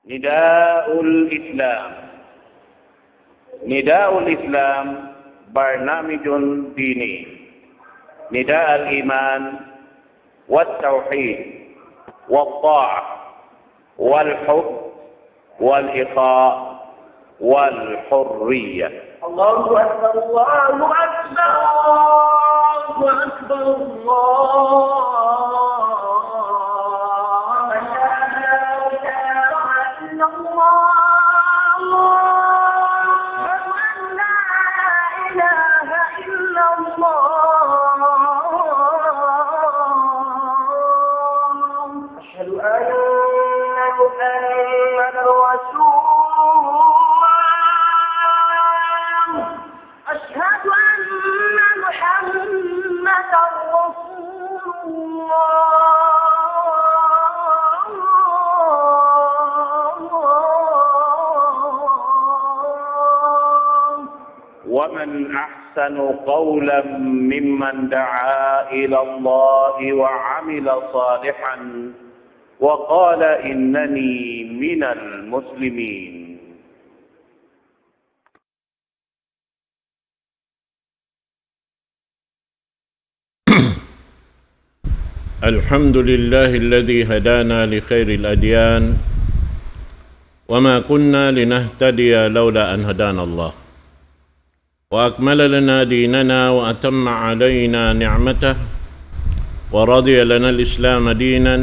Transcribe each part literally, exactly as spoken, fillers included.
نداء الإسلام. نداء الإسلام برنامج ديني. نداء الإيمان والتوحيد والطاعة والحب والإخاء والحرية. الله أكبر، الله أكبر، الله أكبر، الله أكبر. أشهد أن لا إله إلا الله. أشهد أن لا إله إلا الله. أشهد أن محمدا رسول الله. أشهد أن محمدا رسول الله. ومن أحسن قولا ممن دعا إلى الله وعمل صالحا وقال إنني من المسلمين. الحمد لله الذي هدانا لخير الأديان، وما كنا لنهتدي لولا أن هدانا الله، وأكمل لنا ديننا وأتم علينا نعمته، ورضي لنا الإسلام دينا،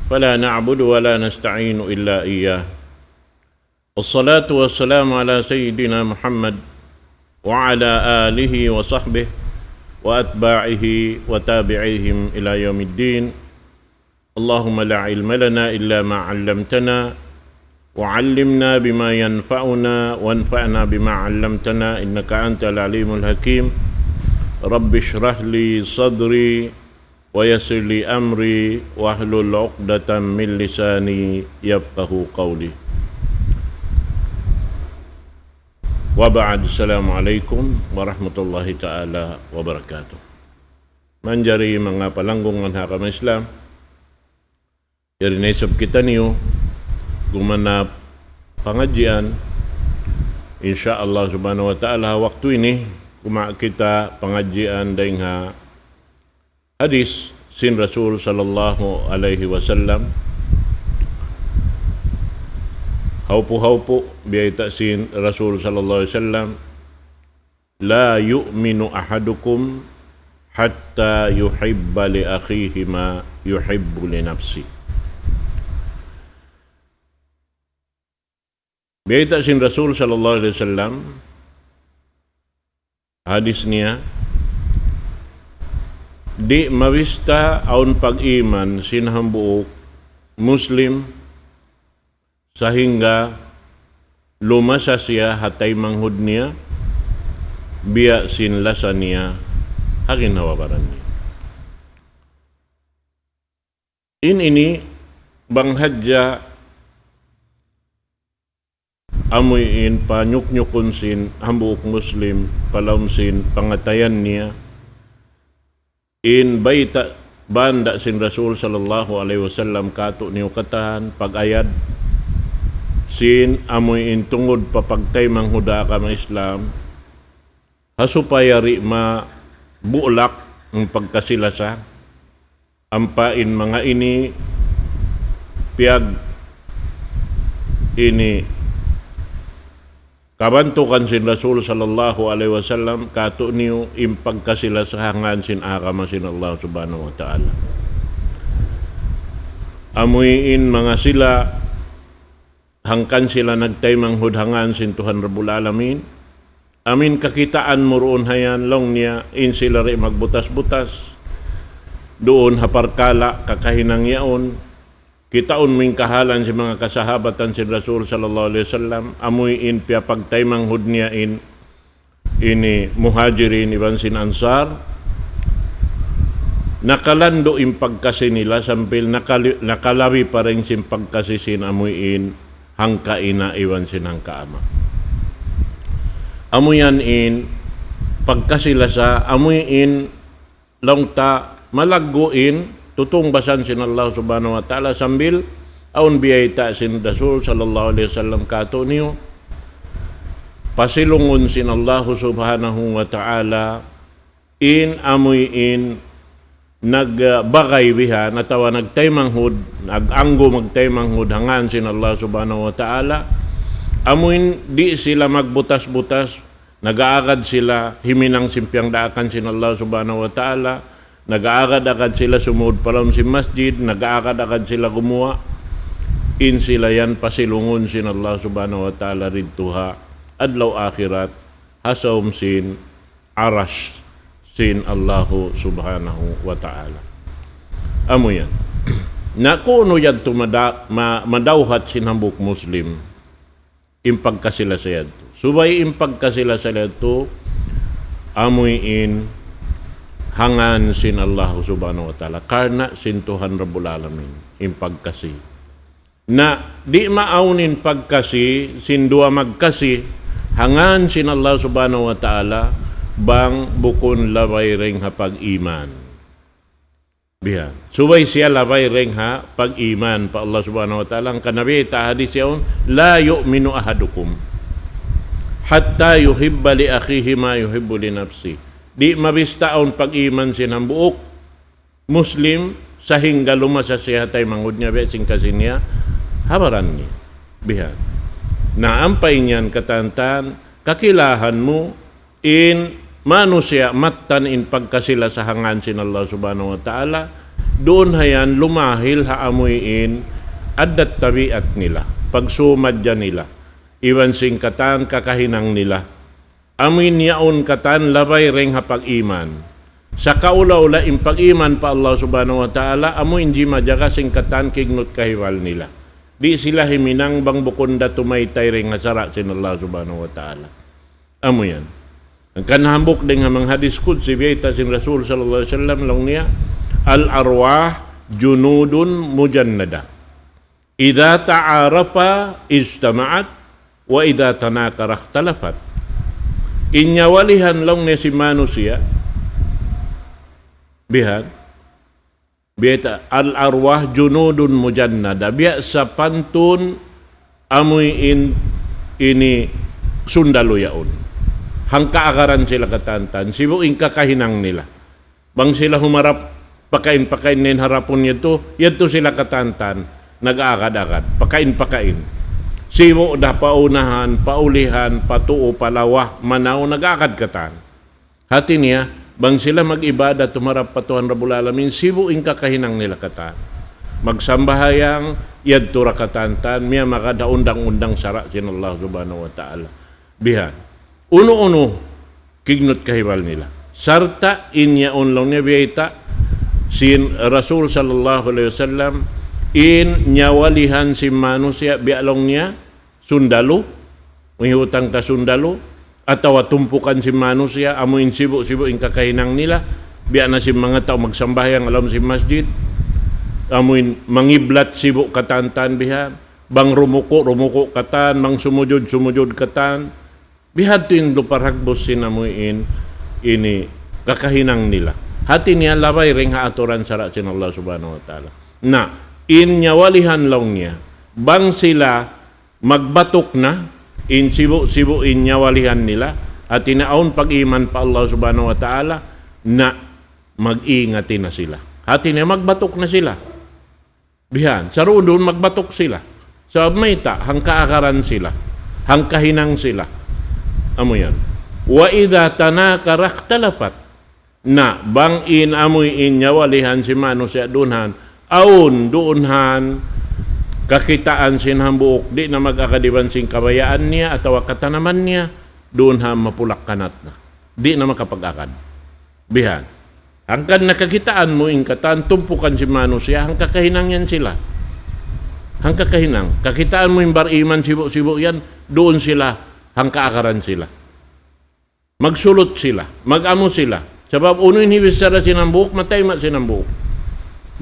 فلا نعبد ولا نستعين إلا إياه. والصلاة والسلام على سيدنا محمد وعلى آله وصحبه وأتباعه وتابعيهم إلى يوم الدين. اللهم لا علم لنا إلا ما علمتنا، وعلمنا بما ينفعنا، وانفعنا بما علمتنا، إنك أنت العليم الحكيم. رب اشرح لي صدري، ويسر لي أمري، واحلل عقدة من لساني يفقهوا قولي. وبعد، السلام عليكم ورحمة الله تعالى وبركاته. Manjari manga palanggungan ha agama Islam, yari na isab kitaniyu gumanap pangadjian. Insya Allah subhanahu wa ta'ala, waktu ini guma kita pangadjian dayn ha hadis sin Rasul sallallahu alayhi wasallam. Hawpu-hawpu biyayta' sin Rasul sallallahu alayhi wasallam, لا يؤمن أحدكم حتى يحب لأخيه ما يحب لنفسه. Biyayta' sin Rasul sallallahu alayhi wasallam, hadis niya, di' mabista awn pag-iman sin hambuuk Muslim sahingga lumasa siya ha taymanghud niya biya' sin lasa niya ha ginhawa-baran niya. In ini bang hadja amuin panyuknyukun sin hambuuk Muslim pa lawm sin pangatayan niya, in bayta' banda' sin Rasul sallallahu alayhi wasallam kātu'niyu katan pag-ayad sin amuin tungud pa pagtaymanghud ha agama Islam, ha supaya di' mabulak in pagkasi-lasa. Ampa in manga ini piyag ini kabantukan sin Rasul sallallahu alayhi wasallam kātu'niyu in pagkasi-lasa ha ngān sin agama sin Allah subhanahu wa ta'ala. Amuin manga sila hangkan sila nagtaymanghud ha ngān sin Tuhan Rabbul Alamin. Amuin kakitaan mu duun hayan, laung niya, in sila di' magbutas-butas duun ha parkala' kakahinang yaun. Kitaun mu in kahalan sin manga kasahabatan sin Rasul sallallahu alayhi wasallam, amuin piyapagtaymanghud niya in ini Muhajirin iban sin Ansar, nakalandu' in pagkasi nila sambil nakali-, nakalabi pa dayn sin pagkasi sin amuin hangka ina' iban sin hangka ama'. Amu yan in pagkasi-lasa, amuin laung ta malaggu' in tutungbasan sin Allah subhanahu wa ta'ala sambil Awn biyayta' sin Rasul sallallahu alayhi wasallam kātu'niyu, pasilungun sin Allahu subhanahu wa ta'ala in amuin nagbagay bihan atawa nagtaymanghud, nag-anggu magtaymanghud ha ngān sin Allah subhanahu wa ta'ala, amuin di' sila magbutas-butas, nag-aagad sila himinang sin piyangdaakan sin Allah subhanahu wa ta'ala, nag-aagad-agad sila sumūd pa lawm sin masjid, nag-aagad-agad sila gumuwa', in sila yan pasilungun sin Allah subhanahu wa ta'ala didtu ha adlaw akhirat, ha sawm sin aras sin Allahu subhanahu wa ta'ala. Amu yan. Na kunu' yadtu mada-, ma-, madawhat sin hambuuk Muslim in pagkasi-lasa yadtu. Subay in pagkasi-lasa yadtu, amuin ha ngān sin Allah subhanahu wa ta'ala. Karna' sin Tuhan Rabbul Alamin, in pagkasi. Na, di' maawn in pagkasi, sin duwa magkasi, ha ngān sin Allah subhanahu wa ta'ala, bang bukun labay dayn ha pag-iman. Biya'. Subay siya labay dayn ha pag-iman pa Allah subhanahu wa ta'ala. Hangkan nabi ta hadis yaun, لا يؤمن أحدكم حتى يحب لأخيه ما يحب لنفسه. Di' mabista' awn pag-iman sin hambuuk Muslim, sahingga lumasa siya ha taymanghud niya, biya' sin kasi niya, ha baran niya. Bihan. Na ampa in yan katantan, kakilahan mu, in manusiya' mattan in pagkasi-lasa ha ngān sin Allah subhanahu wa ta'ala, duun ha yan lumahil ha amuin addat tabiat nila, pagsūmadja nila, iban sin katan kakahinang nila. Amuin yaun katan labay dayn ha pag-iman. Sakaula-ula in pag-iman pa Allah subhanahu wa ta'ala, amuin jimajaga sin katan kignut kahibal nila. Di' sila himinang bang bukun da tumaytay dayn ha sara' sin Allah subhanahu wa ta'ala. Amu yan. Hangkan hambuuk dayn ha manga hadis qudsi biyayta' sin Rasul sallallahu alayhi wasallam laung niya, الأرواح جند مجندة. إذا تعارفا اجتمعت وإذا تناكرا اختلفت. In nyawalihan laung niya sin manusiya', bihan, biyayta', الأرواح جند مجندة, biya' sapantun amuin ini sundalu yaun. Hangkaagaran sila katantan, sibu' in kakahinang nila. Bang sila humarap, pakain-pakain in harapun yadtu, yadtu sila katantan, nag-aagad-agad, pakain-pakain. Sibu' da paunahan, paulihan, patuu, palawa, manaw, nag-aagad katan. Hati niya, bang sila mag-ibadat humarap pa Tuhan Rabbul Alamin, sibu' in kakahinang nila katan. Magsambahayang, yadtu ra katantan, miyamagad ha undang-undang sara' sin Allah Subhanahu wa Ta'ala. Bihan. Unu-unu, kignut kahibal nila. Sarta' in yaun laung niya biyayta' sin Rasul sallallahu alayhi wasallam, in nyawalihan sin manusiya' biya' laung niya sundalu, mihutang ta sundalu, atawa tumpukan sin manusiya', amuin sibu'-sibu' in kakahinang nila, biya' na sin manga tau magsambahayang ha lawm sin masjid, amuin mangiblat sibu' katantan bihan, bang rumuku', rumuku' katan, bang sumujud, sumujud katan, bihadtu in luparagbus sin amuin ini kakahinang nila. Hati niya labay dayn ha aturan sara' sin Allah Subhanahu wa Ta'ala. Na, in nyawalihan laung niya, bang sila magbatuk na, in sibu'-sibu' in nyawalihan nila, hati niya awn pag-iman pa Allah Subhanahu wa Ta'ala, na mag-ingat na sila. Hati niya magbatuk na sila. Bihan, saruun-duun magbatuk sila. Sabab mayta', hangkaagaran sila. Hangkahinang sila. Amu yan. وإذا تناكرا اختلفت. Na, bang in amuin nyawalihan sin manusiya' duun han, awn duun han, kakitaan sin hambuuk, di' na mag-agad iban sin kabayaan niya, atawa katanaman niya, duun han mapulak-kanat na. Di' na makapag-agad. Bihan. Hangkan na kakitaan mu in katan tumpukan sin manusiya', hangkakahinang yan sila. Hangkakahinang. Kakitaan mu in bar-iman sibu'-sibu' yan, duun sila, hangkaagaran sila. Magsulut sila, mag-amu sila. Sabab unu in hibichara sin hambuuk, matay ma sin hambuuk.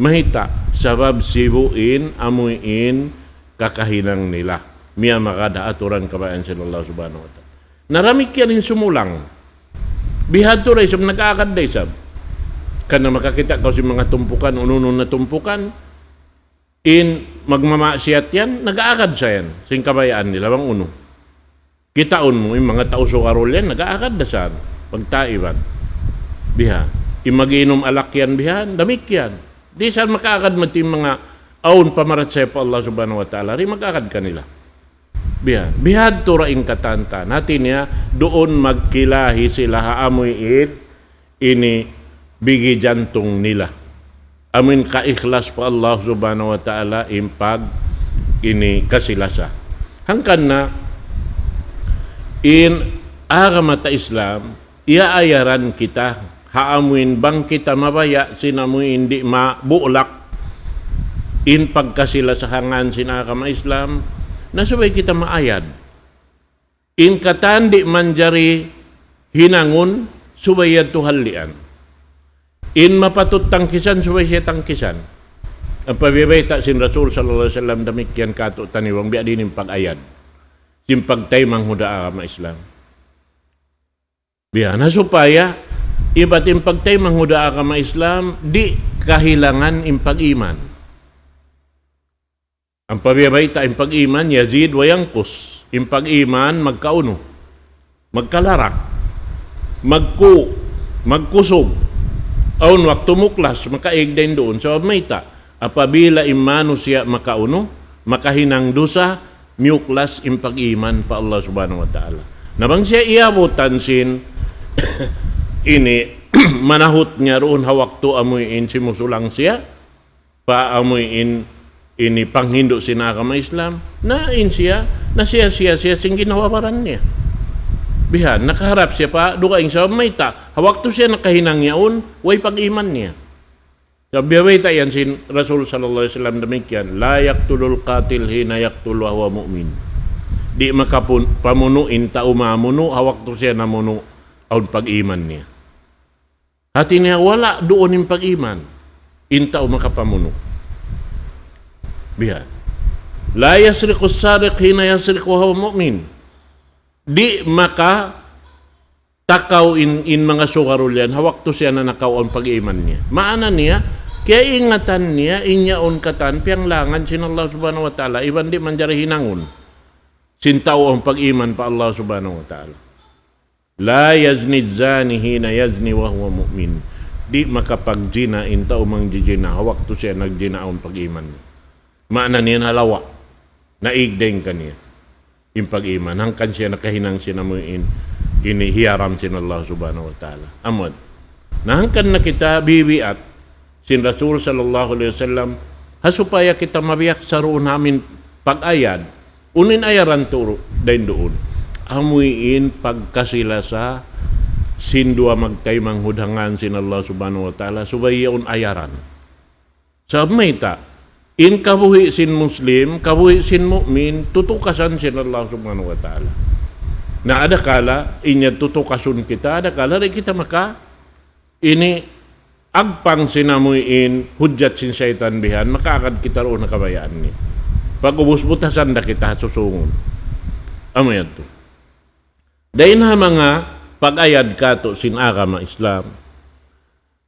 Mayta', sabab sibu' in, amuin, kakahinang nila. Miyamagad ha aturan kabayaan sin Allah Subhanahu wa Ta'ala. Na damikkiyan in sumulang. Bihadtu da isab, nag-aagad da isab. Karna' makakita' kaw sin manga tumpukan, unu-unu na tumpukan. In magmamaksiat yan, nag-aagad sa yan sin kabayaan nila bang unu. Kitaun mu, in manga tau sugarul yan, nag-aagad da sa yan pagtaiban. Biha. In mag-inum alak yan, biha, damikkiyan. Di' sa yan makaagad madtu in manga awn pamarachaya pa Allah Subhanahu wa Ta'ala, di' mag-agad kanila. Biha. Bihadtu ra in katan-katan. Hati niya, duun magkilahi sila ha amuin ini bigi jantung nila. Amuin kaikhlas pa Allah Subhanahu wa Ta'ala in pag ini kasilasa. Hangkan na in agama ta Islam, iyaayaran kita ha amuin bang kita mabaya' sin amuin di' mabulak in pagkasilasahangan sin agama Islam, na subay kita maayad. In katan di' manjari hinangun, subay yadtu hallian. In mapatut tangkisan, subay siya tangkisan. Ampa biya' bayta' sin Rasul sallallahu alayhi wasallam damikkiyan katu' taniyu bang biya' diin in pag-ayad sin pagtaymanghud ha agama Islam. Biya' na supaya ibat in pagtaymanghud ha agama Islam, di' kahilangan in pag-iman. Ampa biya' bayta' in pag-iman, yazid wa yanqus. In pag-iman, magkaunu. Magkalarak. Magku-, magkusug. Awn waktu muklas, makaig dayn duun. Sabab mayta', apabila in manusiya' makaunu, makahinang dusa, miyuklas in pag-iman pa Allah Subhanahu wa Ta'ala. Na bang siya iyabutan sin ini manahut niya duun ha waktu amuin simusulang siya, pa amuin ini panghindu' sin agama Islam, na in siya, na siya, siya, siya, sin ginhawa-baran niya. Bihan, nakaharap siya pa dugaing sabab mayta', ha waktu siya nakahinang yaun, way pag-iman niya. Sabab biya' bayta' yan sin Rasul sallallahu alayhi wasallam damikkiyan, لا يقتل القاتل حين يقتل وهو مؤمن. Di' makapun-, pamunu' in tau mamunu', ha waktu siya namunu', awn pag-iman niya. Hati niya wala' duun in pag-iman in tau makapamunu'. Biya'. لا يسرق السارق حين يسرق وهو مؤمن. Di' makatakaw in, in manga sugarul yan, ha waktu siya nanakaw awn pag-iman niya. Maana niya, kiyaingatan niya, in yaun katan, piyanglangan sin Allah Subhanahu wa Ta'ala, iban di' manjari hinangun sin tau awn pag-iman pa Allah Subhanahu wa Ta'ala. لا يزني الزاني حين يزني وهو مؤمن. Di' makapagjina in tau mangjijina, ha waktu siya nagjina awn pag-iman. Maana niya nalawa', naig dayn kaniya in pag-iman. Hangkan siya nakahinang sin amuin ini hiyaram sin Allah Subhanahu wa Ta'ala. Amud. Na hangkan na kita bibiat sin Rasul sallallahu alayhi wasallam, ha supaya kita mabiyak saruun amin pag-ayad, unu in ayaran tuud dayn duun. Amuin pagkasilasa sin duwa magtaymanghud ha ngan sin Allah Subhanahu wa Ta'ala, subay yaun ayaran. Sabab mayta', in kabuhi' sin Muslim, kabuhi' sin mu'min, tutukasan sin Allah Subhanahu wa Ta'ala. Na adakala, in yan tutukasun kita, adakala di' kita maka, ini agpang sin amuin hujjat sin saytan bihan, makaagad kita duun ha kabayaan niya. Pag-ubus butasan da kita ha susungun. Amu yadtu. Dayn ha manga pag-ayad katu' sin agama Islam.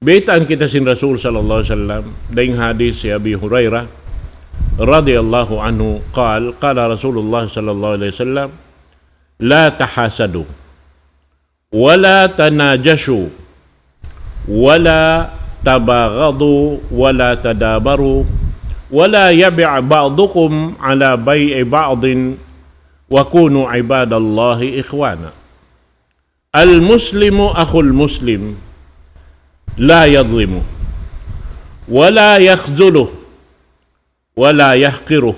Baytaan kita sin Rasul sallallahu alayhi wasallam, dayn hadith hi Abi Hurairah radiyallahu anhu, قال، قال رسول الله صلى الله عليه وسلم، لا تحاسدوا، ولا تناجشوا، ولا تباغضوا، ولا تدابروا، ولا يبع بعضكم على بيع بعض، وكونوا عباد الله إخوانا. المسلم أخو المسلم، لا يظلمه، ولا يخذله، ولا يحقره.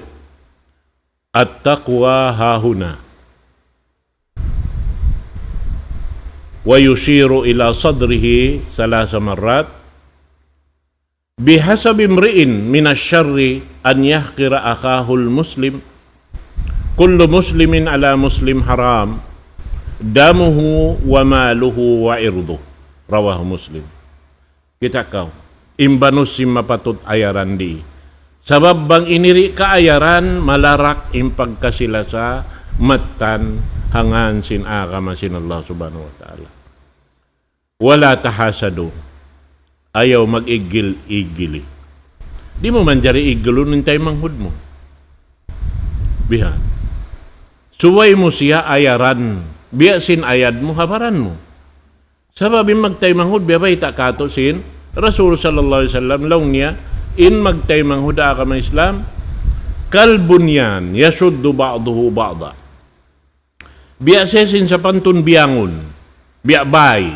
التقوى هاهنا. ويشير إلى صدره ثلاث مرات. بحسب امرئ من الشر أن يحقر أخاه المسلم. كل مسلم على مسلم حرام دمه وماله وعرضه. رواه مسلم. Kita' kaw, in banus sin mapatut ayaran di. Sabab bang ini di' kaayaran, malarak in pagkasilasa mattan ha ngan sin agama sin Allah Subhanahu wa Ta'ala. ولا تحاسدوا. Ayaw mag-igil-igili. Di' mu manjari igulun in taymanghud mu. Biha. Subay mu siya ayaran. Biya' sin ayad mu, ha baran mu. Sabab in magtaymanghud, biya' bayta' katu' sin Rasul sallallahu alayhi wasallam, laung niya, in magtaymanghud ha agama Islam, كالبنيان يشد بعضه بعضا. Biya' siya sin sapantun biyangun, biya' bay.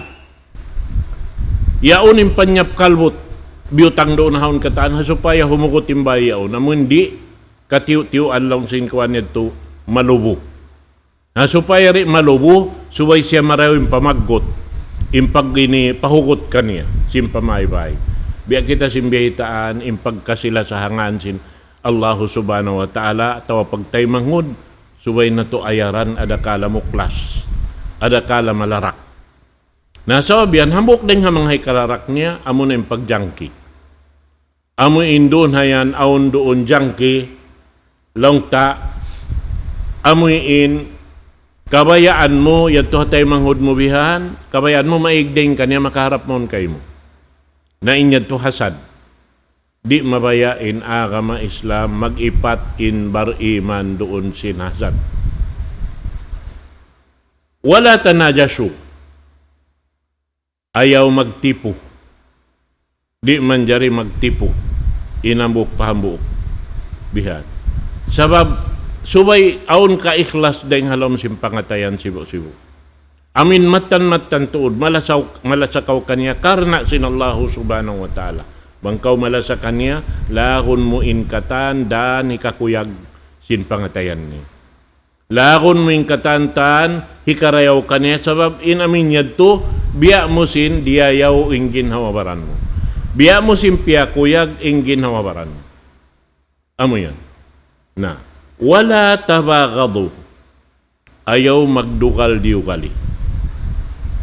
Yaun in panyap kalbut, biyutang duun ha yaun katan, ha supaya humugut in bay yaun. Amun di', katiyu'-tiyuan laung sin kuwan yadtu, malubu. Na supaya di' malubu, subay siya marayaw in pamaggut, in pag ini pahugut kaniya, sin pamaybay. Biya' kita sin biyaytaan, in pagkasi-lasahangan sin Allahu subhanahu wa ta'ala, atawa pagtaymanghud, subay natu' ayaran, adakala muklas, adakala malarak. Na sabab yan, hambuuk dayn ha manga hikararak niya, amuna in pagjangki. Amu in duun ha yan, awn duun jangki, laung ta, amu in kabayaan mu, yadtu ha taymanghud mu bihan, kabayaan mu maig dayn kaniya makaharap mawn kaymu. Na in yadtu hasad. Di' mabaya' in agama Islam mag-ipat in bar-iman duun sin hasad. ولا تناجشوا. Ayaw magtipu. Di' manjari magtipu. In hambuuk pa hambuuk. Bihan. Sabab, subay awn kaikhlas dayn ha lawm sin pangatayan sibu'-sibu'. Amin mattan-mattan tuud, malasaw-, malasa kaw kaniya karna' sin Allahu subhanahu wa ta'ala. Bang kaw malasa kaniya, lagun mu in katan dan hikakuyag sin pangatayan niya. Lagun mu in katan-katan, hikarayaw kaniya sabab in amin yadtu, biya' mu sin diyayaw in ginhawa-baran mu. Biya' mu sin piyakuyag in ginhawa-baran mu. Amu yan. Na, ولا تباغضوا. Ayaw magdugal-diyugali.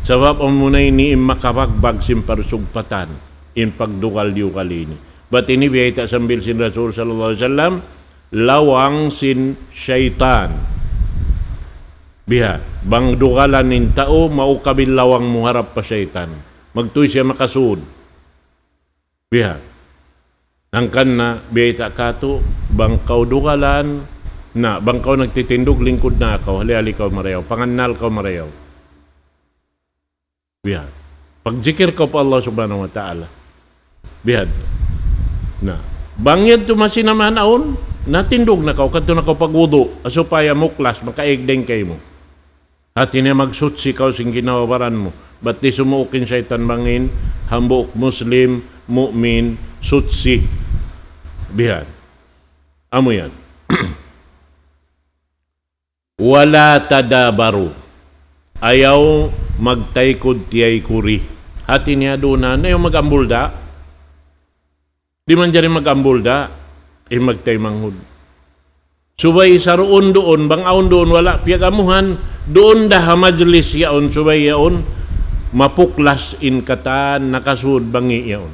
Sabab amuna ini in makabagbag sin parsugpatan, in pagdugal-diyugali ini. Bat ini biyayta' sambil sin Rasul sallallahu alayhi wasallam, lawang sin saytan. Biha, bang dugalan in tau, maukab in lawang mu harap pa saytan. Magtuy siya makasud. Biha. Hangkan na, biyayta' katu', bang kaw dugalan, na, bang kaw nagtitindug, lingkud na kaw, hali-hali kaw marayaw, pangannal kaw marayaw. Biha. Pagjikir kaw pa Allah subhanahu wa ta'ala. Biha. Na, bang yadtu masi na man awn, na tindug na kaw, kadtu na kaw pagwudu', supaya muklas, makaig dayn kaymu. Hati niya magsutsi kaw sin ginhawa-baran mu. Bat di' sumuuk in saytan bang in hambuuk Muslim, mu'min, sutsi. Bihan. Amu yan. ولا تدابروا. Ayaw magtaykud-tiyaykuri. Hati niya duun na, ayaw mag-ambul da. Di' manjari mag-ambul da, in magtaymanghud. Subay saruun duun, bang awn duun wala' piyag-amuhan, duun da ha majlis yaun, subay yaun, mapuklas in katan, nakasud bangi yaun.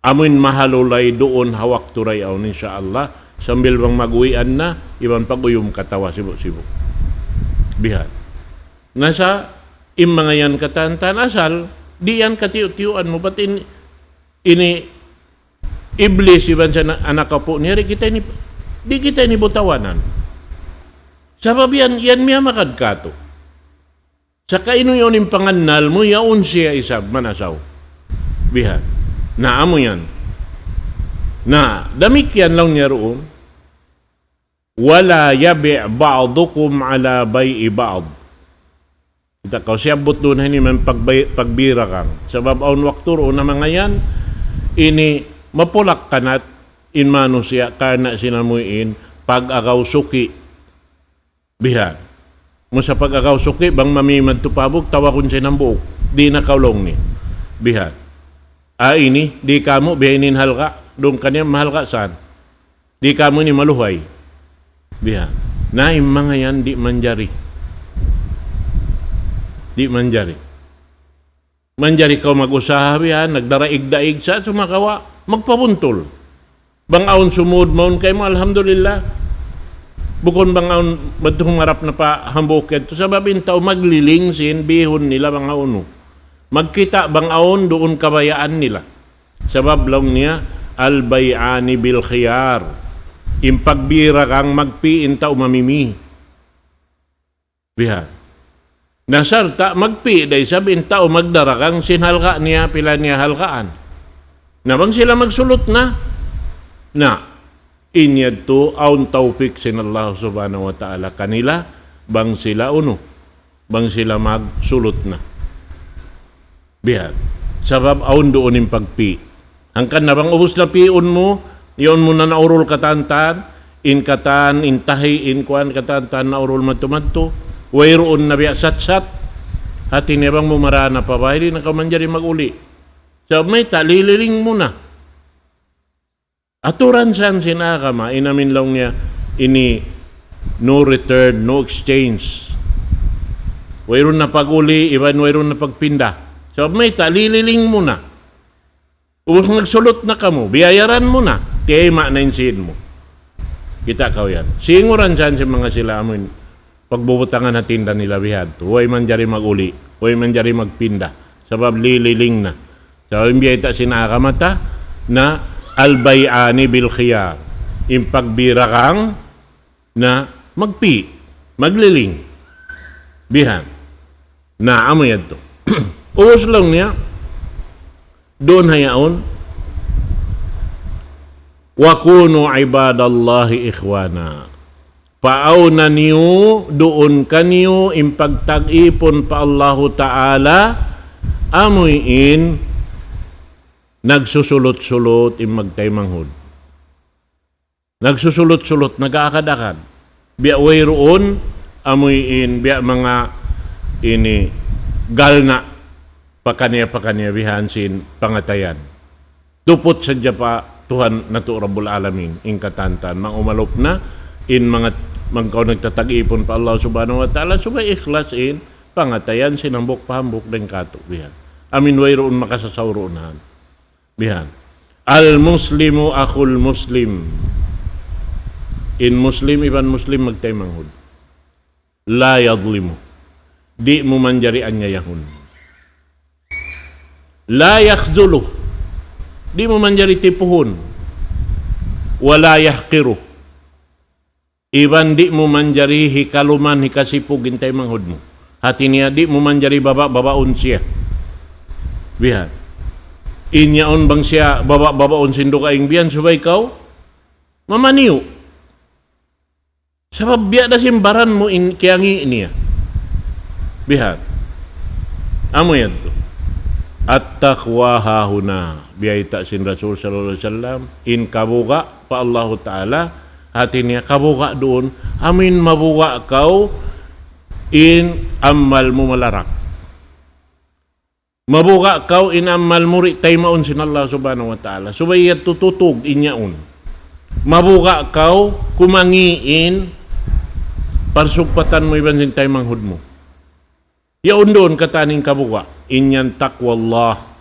Amuin mahalulay duun ha waktu da yaun, insya Allah, sambil bang mag-uwian na, iban pag-uyum katawa sibu'-sibu'. Bihan. Na sa, in manga yan katan-katan asal, di' yan katiyu'-tiyuan mu, bat in, ini Iblis iban sin anak apu' niya, di' kita ini, di' kita ini butawanan. Sabab yan, yan miyamagad katu'. Saka unu yaun in pangannal mu, yaun siya isab, manasaw. Bihan. Na, amu yan. Na, damikkiyan laung niya duun. ولا يبع بعضكم على بيع بعض. Kita' kaw, siyabbut duun ini man pagbay-, pagbiragang. Sabab awn waktu duun na manga yan, ini mapulak kanat in manusiya' karna' sin amuin pag-agaw suki'. Bihan. Mu sa pag-agaw suki', bang mami madtu pa buk, tawagun siya in hambuuk. Di' na kaw laung niya. Bihan. Ah, ini, di' kamu, biya' ini in halga', duun kaniya mahalga' saan. Di' kamu ini maluhay. Biya'. Na in manga yan di' manjari. Di' manjari. Manjari kaw mag-usaha biya', nagdaraig-daig sa sumagawa', magpabuntul. Bang awn sumud mawn kaymu, alhamdulillah. Bukun bang awn madtu humarap na pa hambuuk yadtu. Sabab in tau magliling sin bihun nila bang awn. Magkita' bang awn duun kabayaan nila. Sabab laung niya, البيعان بالخيار. In pagbiragang magpi' in tau mamimi. Bihan. Na sarta' magpi' da isab in tau magdaragang sin halga' niya, pila niya halgaan. Na bang sila magsulut na, na in yadtu awn tawfik sin Allah Subhanahu wa Ta'ala kanila, bang sila unu, bang sila magsulut na. Bihan. Sabab awn duun in pagpi'. Hangkan na bang ubus na pi'un mu, yaun mu na naurul katan-katan, in katan, in tahi, in kuan katan-katan naurul madtu-madtu, wayruun na biya' sat-sat, hati niya bang mu marana pa bay, di' na kaw manjari mag-uli. Sabab mayta', lililing mu na. Aturan san sin agama, in amin laung niya, ini no return, no exchange. Wayruun na pag-uli, iban wayruun na pagpinda. Sabab mayta', lililing mu na. Ubus nagsulut na kamu, biyayaran mu na, tiyayma' na in sīn mu. Kita' kaw yan. Singuran san sin manga sila amuin pagbubutangan ha tinda nila bihadtu. Way manjari mag-uli, way manjari magpinda. Sabab lililing na. Sabab in biyayta' sin agama ta na البيعان بالخيار. In pagbiragang na magpi', magliling. Bihan. Na, amu yadtu. Ubus laung niya, duun ha yaun, وكونوا عباد الله إخوانا. Paawna niyu, duun kaniyu, in pagtag-ipun pa Allahu Ta'ala, amuin nagsusulut-sulut in magtaymanghud. Nagsusulut-sulut, nag-aakad-akad. Biya' wayruun, amuin, biya' manga ini, galna', pakaniya-pakaniya bihan sin pangatayan. Tuput sadja pa Tuhan natu' Rabbul Alamin, in katan-katan, maumalup na, in manga, magkaw nagtatag-ipun pa Allah Subhanahu wa Ta'ala, subay ikhlas in pangatayan sin hambuuk pa hambuuk dayn kātu' bihan. Amin wayruun makasasawruunan. Bihan. المسلم أخو المسلم. In Muslim iban Muslim magtaymanghud. لا يظلمه. Di' mu manjari anyayahun. لا يخذله. Di' mu manjari tipuhun. ولا يحقره. Iban di' mu manjari hikaluman, hikasipug in taymanghud mu. Hati niya di' mu manjari baba'-babaun siya. Bihan. In yaun bang siya baba'-babaun sin dugaing bihan, subay kaw mamaniyu'. Sabab biya' da sin baran mu in kiyangi' niya. Bihan. Amu yadtu. التقوى ها هنا. Biyayta' sin Rasul sallallahu alayhi wasallam, in kabuga' pa Allahu Ta'ala, hati niya kabuga' duun, amuin mabuga' kaw in amal mu malarak. Mabuga' kaw in amal mu di' taymaun sin Allah Subhanahu wa Ta'ala. Subay yadtu tutug in yaun. Mabuga' kaw kumangi' in parsugpatan mu iban sin taymanghud mu. Yaun duun katan in kabuga', in yan taqwallah.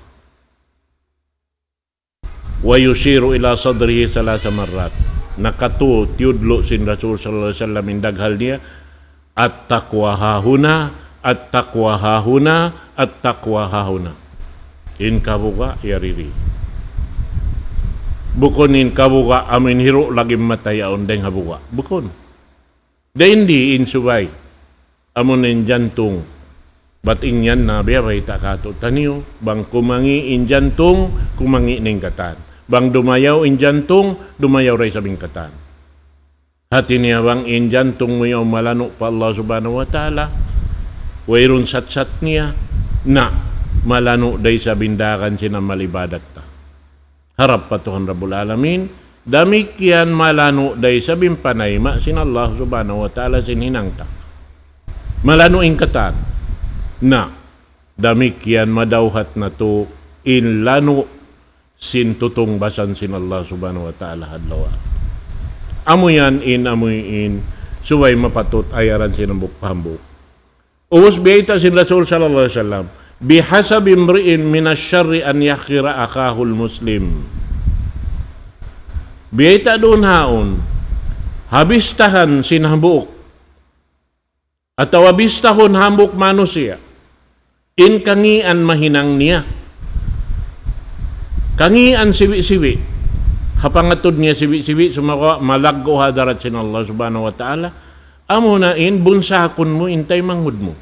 ويشير إلى صدره ثلاث مرات. Nakatū tiyudlu' sin Rasul sallallahu alayhi wasallam in daghal niya, التقوى ها هنا، التقوى ها هنا، التقوى ها هنا. In kabuga' yari di. Bukun in kabuga' amuin hiru' lagi' mata yaun dayng ha buga'. Bukun. Dayn di in subay. Amu na in jantung. Bat in yan na biya' bayta' kātu'niyu, bang kumangi' in jantung, kumangi' na in katan. Bang dumayaw in jantung, dumayaw da isab in katan. Hati niya bang in jantung mu yaun malanu' pa Allah Subhanahu wa Ta'ala, wayruun sat-sat niya, na malanu' da isab in dagan sin amal ibadat ta. Harap pa Tuhan Rabbul Alamin, damikkiyan malanu' da isab in panayma' sin Allah Subhanahu wa Ta'ala sin hinang ta. Malanu' in katan. Na, damikkiyan madawhat natu' in lanu' sin tutungbasan sin Allah Subhanahu wa Ta'ala ha adlaw. Amu yan in, amu in, subay mapatut ayaran sin hambuuk pa hambuuk. Ubus biyayta' sin Rasul sallallahu alayhi wasallam, بحسب امرئ من الشر أن يحقر أخاه المسلم. Biyayta' duun haun, ha bistahan sin hambuuk, atawa bistahun hambuuk manusiya', in kangian mahinang niya. Kangian sibi'-sibi'. ha pangatud niya sibi'-sibi', sumagawa' malaggu' ha hadarat sin Allah Subhanahu wa Ta'ala, amuna in bunsakun mu in taymanghud mu.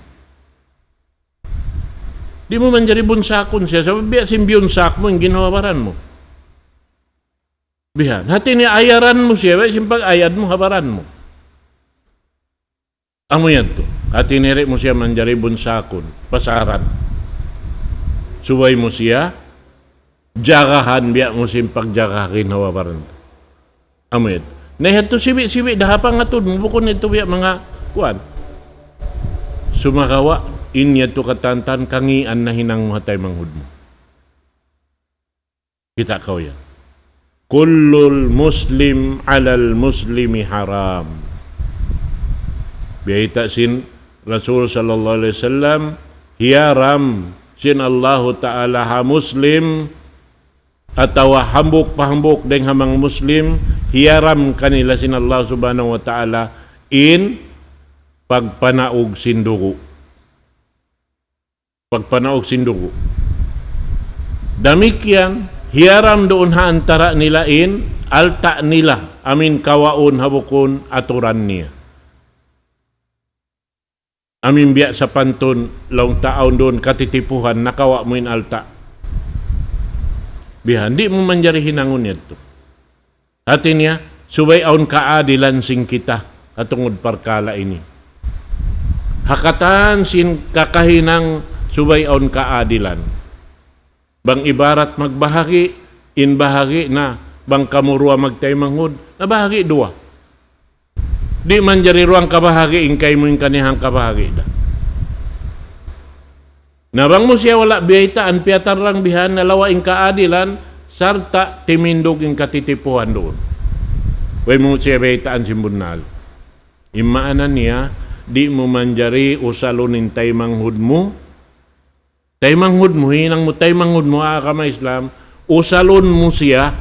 Di' mu manjari bunsakun siya, sabab biya' sin biyunsak mu in ginhawa-baran mu. Bihan. Hati niya ayaran mu siya, way sin pag-ayad mu ha baran mu. Amu yan tu. Hati niya di' mu siya manjari bunsakun, pasaran. Subay mu siya jagahan, biya' mu sin pagjaga ha ginhawa-baran. Amu yan. Na yadtu sibi'-sibi' da ha pangatud mu, bukun yadtu biya' manga kuwan. Sumagawa', in yadtu katan-katan kangīan na hinang mu ha taymanghud mu. Kita' kaw yan. كل المسلم على المسلم حرام. Biyayta' sin Rasul sallallahu alayhi wasallam, hiyaram sin Allahu Ta'ala ha Muslim, atawa hambuuk pa hambuuk dayng ha manga Muslim, hiyaram kanila sin Allah Subhanahu wa Ta'ala in pagpanaug sin dugu'. Pagpanaug sin dugu'. Damikkiyan, hiyaram duun ha antara' nila in alta' nila, amuin kawaun ha bukun aturan niya. Amuin biya' sapantun, laung ta awn duun katitipuhan, nakawa' mu in alta'. Bihan, di' mu manjari hinangun yadtu. Hati niya, subay awn kaadilan sin kita ha tungud parkala' ini. Ha katan sin kakahinang subay awn kaadilan. Bang ibarat magbahagi', in bahagi' na, bang kamu duwa magtaymanghud, nabahagi' duwa. Di' manjari duwa kabahagi' in kaymu in kaniya hangkabahagi' da. Na bang mu siya wala' biyaytaan, piyatarrang bihan, nalawa' in kaadilan, sarta' timindug in katitipuhan duun. Way mu siya biyaytaan sin bunnal. In maana niya, di' mu manjari usalun in taymanghud mu. Taymanghud mu, hinang mu, taymanghud mu, ha agama Islam, usalun mu siya,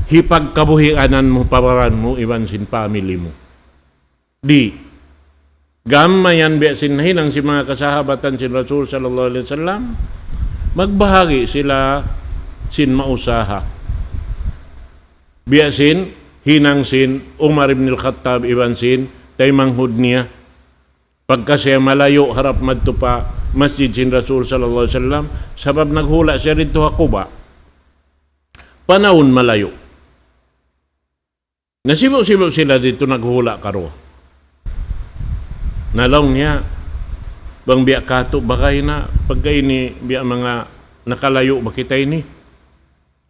hipagkabuhianan mu, pa baran mu, iban sin family mu. Di'. Gam mayan biya' sin hinang sin manga kasahabatan sin Rasul sallallahu alayhi wasallam, magbahagi' sila sin mausaha. Biya' sin hinang sin Umar ibn al-Khattab iban sin taymanghud niya. Pagka siya malayu' harap madtu pa masjid sin Rasul sallallahu alayhi wasallam, sabab naghula' siya didtu ha Quba. Panahun malayu'. Nasibu'-sibu' sila didtu naghula' karuwa. Na laung niya, bang biya' katu' bagay na, pagka ini biya' manga nakalayu' ba kita ini.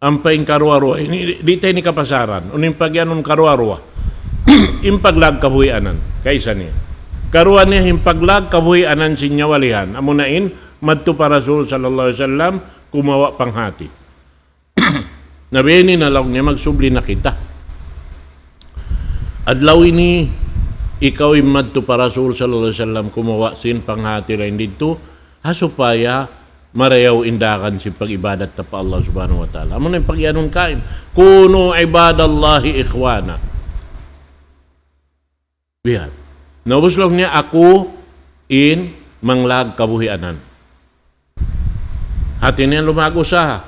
Ampa in karuwa-ruwa, ini, di' ta ini kapasaran. Unu in pagiyanun karuwa-ruwa? In paglag kabuhianan, kaisa niya. Karuwa niya in paglag kabuhianan sin nyawalihan. Amuna in, madtu pa Rasul sallallahu alayhi wasallam, kumawa' panghati. Na biya' ini na laung niya magsubli na kita. Adlaw ini, ikaw in madtu pa Rasul sallallahu alayhi wasallam, kumawa' sin panghati dayn didtu, ha supaya marayaw in dagan sin pag-ibadat ta pa Allah subhanahu wa ta'ala. Amuna in pagiyanun kain, كونوا عباد الله إخوانا. Biya' yan. Na ubus laung niya, aku in manglag kabuhianan. Hati niya lumag usaha.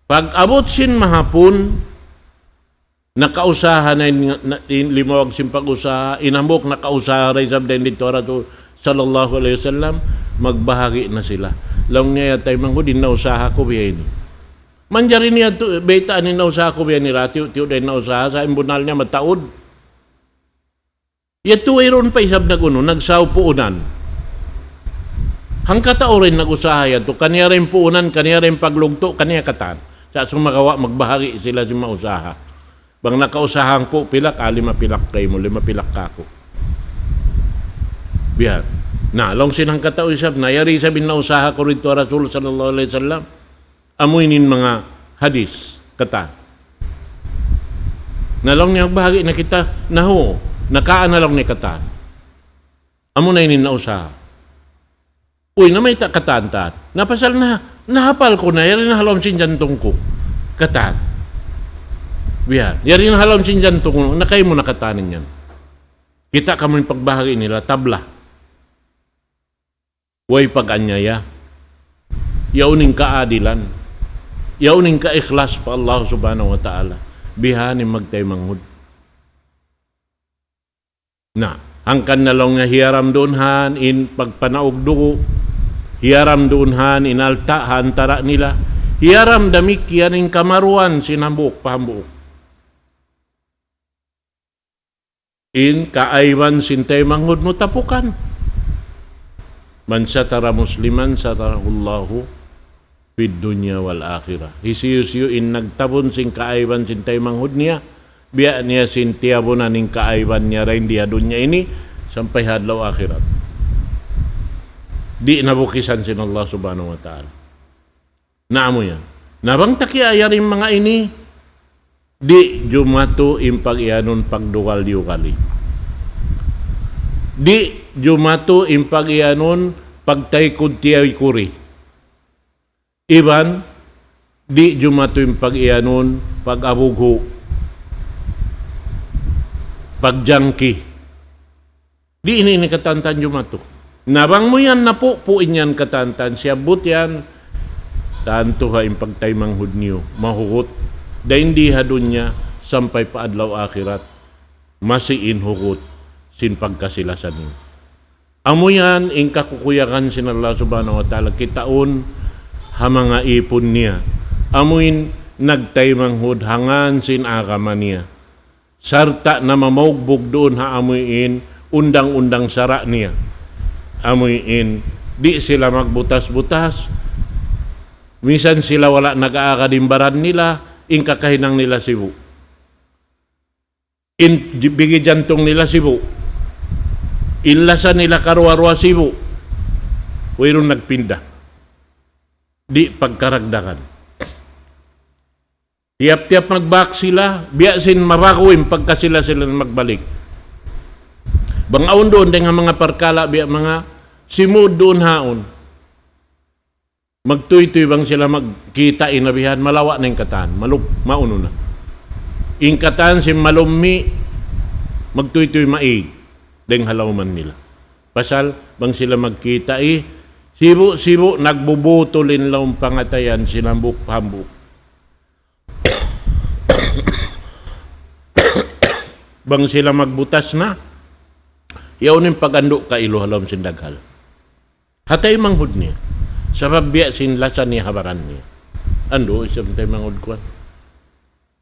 Pag-abut sin mahapun, nakausaha na in, na, in limawag sin pag-usaha, in hambuuk nakausaha da isab dayn didtu ha Rasul sallallahu alayhi wasallam, magbahagi' na sila. Laung niya, ya taymanghud, in nausaha ku biya' ini. Manjari niya tu, baytaan in nausaha ku biya' ini ra, tiyu'-tiyu' da in nausaha, sa' in bunnal niya mataud. Yadtu wayruun pa isab nag-unu, nagsaw puunan. Hangkatau da in nag-usaha yadtu, kaniya da in puunan, kaniya da in paglugtu', kaniya katan. Sa' sumagawa' magbahagi' sila sin mausaha. Bang nakausaha hangpu' pilak, ah, lima pilak kaymu, lima pilak kāku'. Biya' yan. Na, laung sin hangkatau isab, na yari isab in nausaha ku didtu ha Rasul sallallahu alayhi wasallam. Amu ini in manga hadis, katan. Na laung niya, bahagi' na kita, na hu, nakaan na laung niya katan. Amu na ini in nausaha. Uy, namayta' katan-katan. Na pasal na, nahapal ku na, yari na ha lawm sin jantung ku. Katan. Biya' yan. Yari na ha lawm sin jantung ku, na kaymu na katan in yan. Kita' kamu in pagbahagi' nila, tabla. Way pag-anyaya. Yaun in kaadilan. Yaun in kaikhlas pa Allah Subhanahu wa Ta'ala. Bihan in magtaymanghud. Na, hangkan na laung niya hiyaram duun han in pagpanaug dugu', hiyaram duun han in alta' ha antara' nila, hiyaram damikkiyan in kamaruan sin hambuuk pa hambuuk. In kaaiban sin taymanghud mu tapukan. من ستر مسلما ستره الله في الدنيا والآخرة. Hisiyu-siyu in nagtabun sin kaaiban sin taymanghud niya, biya' niya sin tiyabunan in kaaiban niya dayn di ha dunya ini, sampay ha adlaw akhirat. Di' na bukisan sin Allah Subhanahu wa Ta'ala. Na amu yan. Na bang ta kiyaayari in manga ini, di' jumatu in pag-iyanun pagdugal-diyugali. Di' jumatu in pag-iyanun pagtaykud-tiyaykuri. Iban, di' jumatu in pag-iyanun pag-abughu', pagjangki. Di' ini, ini katantan jumatu. Na bang mu yan napupu' in yan katantan, siyabbut yan, tantu ha in pagtaymanghud niyu, mahugut. Dayn di ha dunya, sampay pa adlaw akhirat, masi in hugut, sin pagkasi-lasa niyu. Amu yan, in kakukuyagan sin Allah Subhanahu wa Ta'ala, kitaun ha manga ipun niya. Amu in nagtaymanghud ha ngan sin agama niya. Sarta' namamaugbug duun ha amuin undang-undang sara' niya. Amuin di' sila magbutas-butas. Minsan sila wala' nag-aagad in baran nila, in kakahinang nila sibu'. In j-, bigi jantung nila sibu'. In lasa nila karuwa-ruwa sibu'. Wayruun nagpinda. Di' pagkaragdagan. Tiyap-tiyap magbak sila, biya' sin mabagu in pagkasila-sila na magbalik. Bang awn duun dayn ha manga parkala', biya' manga simud duun haun. Magtuytuy bang sila magkita' in bihan, malawa' na in katan, malup-, maunu na. In katan sin malummi', magtuytuy maig, dayn ha lawman nila. Pasal, bang sila magkita', sibu'-sibu' nagbubutul in lawm pangatayan sin hambuuk-hambuuk. Bang sila magbutas na, yaun in pag-andu' kailu ha lawm sin daghal. Ha taymanghud niya. Sabab biya' sin lasa niya ha baran niya. Andu', isab in taymanghud kuwan.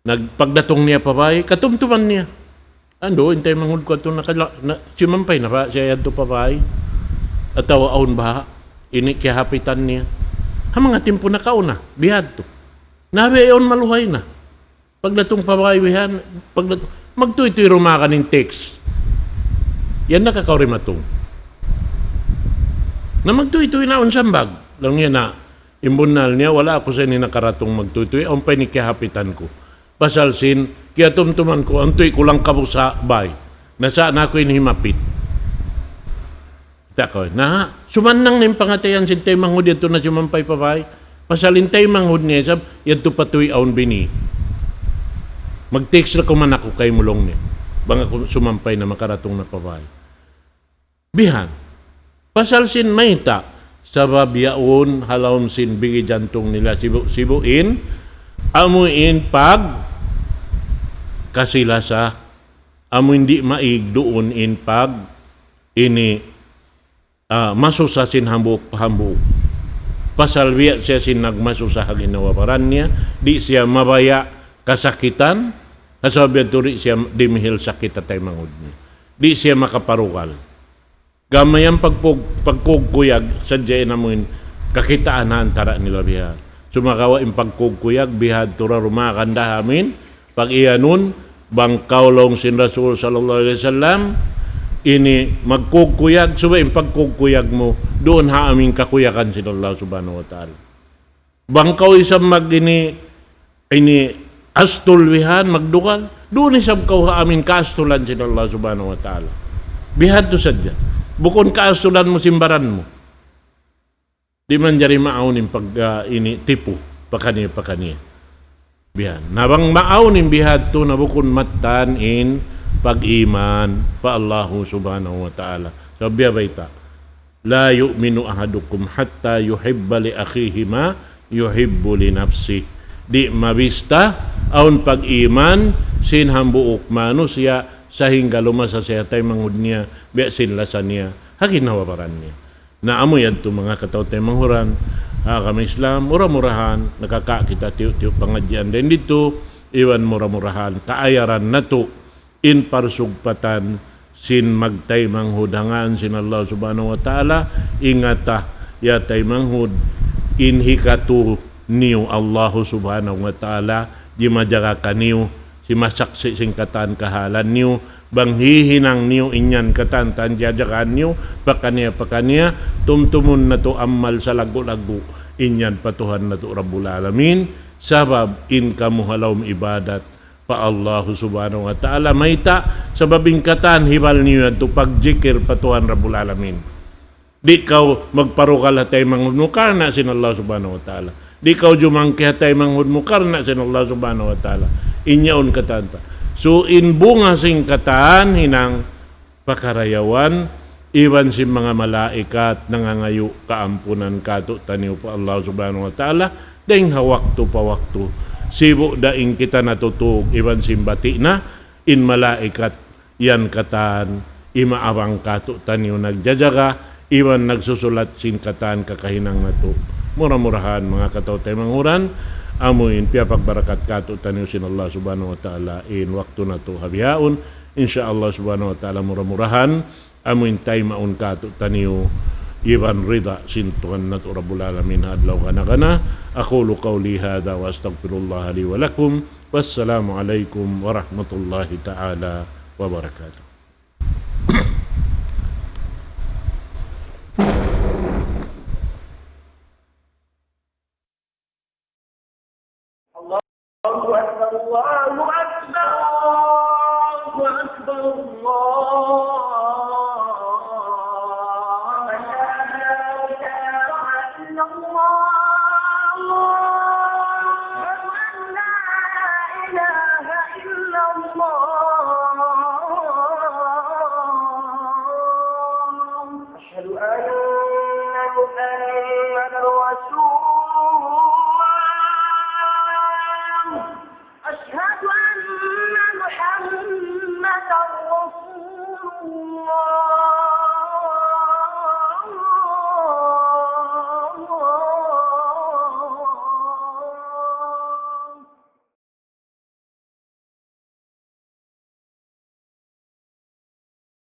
Nag-, pagdatung niya pa bay, katumtuman niya. Andu', in taymanghud kuwan tu nakala-, na, simampay na ba siya yadtu pa bay? Atawa awn baha', ini kiyahapitan niya. Ha manga timpu nakauna, bihadtu. Na biya' yaun maluhay na. Pagdatung pa bay bihan, pagdatung, magtuytuy rumakan in text. Yan na kakaw rimatung. Na magtuytuy na awn sambag. Laung niya na, in bunnal niya, wala' aku sa ini nakaratung magtuytuy, awn pa ini kiyahapitan ku. Pasal sin, kiyatumtuman ku, antuy ku lang kabusa bay. Na sa' na aku in himapit. Kita' kaw, na, sumannang na in pangatayan sin taymanghud yadtu na simampay pa bay. Pasal in taymanghud niya isab, yadtu pa tuy awn bini. Mag-text ra kuman aku kaymu laung niya. Bang aku sumampay na makaratung na pa bay. Bihan. Pasal sin mayta', sabab yaun ha lawm sin bigi jantung nila sibu'-sibu' in, amu in pagkasi-lasa, amu in di' maig duun in pag ini, ah, masusa sin hambuuk pa hambuuk. Pasal biya' siya sin nagmasusa ha ginhawa baran niya, di' siya mabaya' kasakitan, ha sabab yadtu di' siya dimihil sakit ha taymanghud niya. Di' siya makaparugal. Gam mayan pagkug-, pagkugkuyag, sadja in amuin kakitaan ha antara' nila bihan. Sumagawa' in pagkugkuyag, bihadtu ra rumakan da amuin, pag-iyanun, bang kaw laung sin Rasul sallallahu alayhi wasallam, ini magkugkuyag, subay in pagkugkuyag mu, duun ha amuin kakuyagan sin Allah Subhanahu wa Ta'ala. Bang kaw isab mag ini, ini astul bihan, magdugal, duun isab kaw ha amuin kaastulan sin Allah Subhanahu wa Ta'ala. Bihadtu sadja. Bukun kaastulan mu sin baran mu. Di' manjari maawn in pag, ah, ini tipu, pakaniya-pakaniya. Bihan. Na bang maawn in bihadtu na bukun mattan in pag-iman pa Allahu Subhanahu wa Ta'ala. Sabab biya' bayta', لا يؤمن أحدكم حتى يحب لأخيه ما يحب لنفسه. di' mabista, awn pag-iman sin hambuuk manusiya', sahingga lumasa siya taymanghud niya, biya' sin lasa niya, ha ginhawa-baran niya. Na amu yadtu manga kataw-taymanghuran ha agama Islam, mura-murahan, nakakawa' kita tiyu'-tiyu' pangadjian dayn didtu, iban mura-murahan, kaayaran natu' in parsugpatan sin magtaymanghud ha ngan sin Allah Subhanahu wa Ta'ala, ingata, ya taymanghud, in hikatu niyu Allah Subhanahu wa Ta'ala, jimajaga kaniyu, simasaksi' sin katan kahalan niyu, bang hihinang niyu in yan katan-katan jajagahan niyu, pakaniya-pakaniya, tumtumun natu' amal salaggu'-laggu', in yan pa Tuhan natu' Rabbul Alamin, sabab in kamu ha lawm ibadat, pa Allahu Subhanahu wa Ta'ala. Mayta'? Sabab in katan hibal niyu yadtu pagjikil pa Tuhan Rabbul Alamin. Di' kaw magparugal ha taymanghud mu karna' sin Allah Subhanahu wa Ta'ala. Di' kaw jumangki ha taymanghud mu karna' sin Allah Subhanahu wa Ta'ala. In yaun katan ta. So, in bunga sin katan hinang pakarayawan, iban sin manga malaikat nangangayu' kaampunan kātu'niyu pa Allah Subhanahu wa Ta'ala, dayn ha waktu pa waktu. Sibu' da in kita natutug, iban sin bati' na, in malaikat yan katan, imaabang kātu'niyu nagjajaga, iban nagsusulat sin katan kakahinang natu'. Mura-murahan, manga kataw-taymanghuran, amu in piyapagbarakat kātu'niyu sin Allah Subhanahu wa Ta'ala, in waktu natu' ha bihaun, in sha Allah Subhanahu wa Ta'ala, mura-murahan, amu in taymaun kātu'niyu, iban rida sin Tuhan natu' Rabbul Alamin ha adlaw kana-kana. أقول قولي هذا وأستغفر الله لي ولكم. والسلام عليكم ورحمة الله تعالى وبركاته.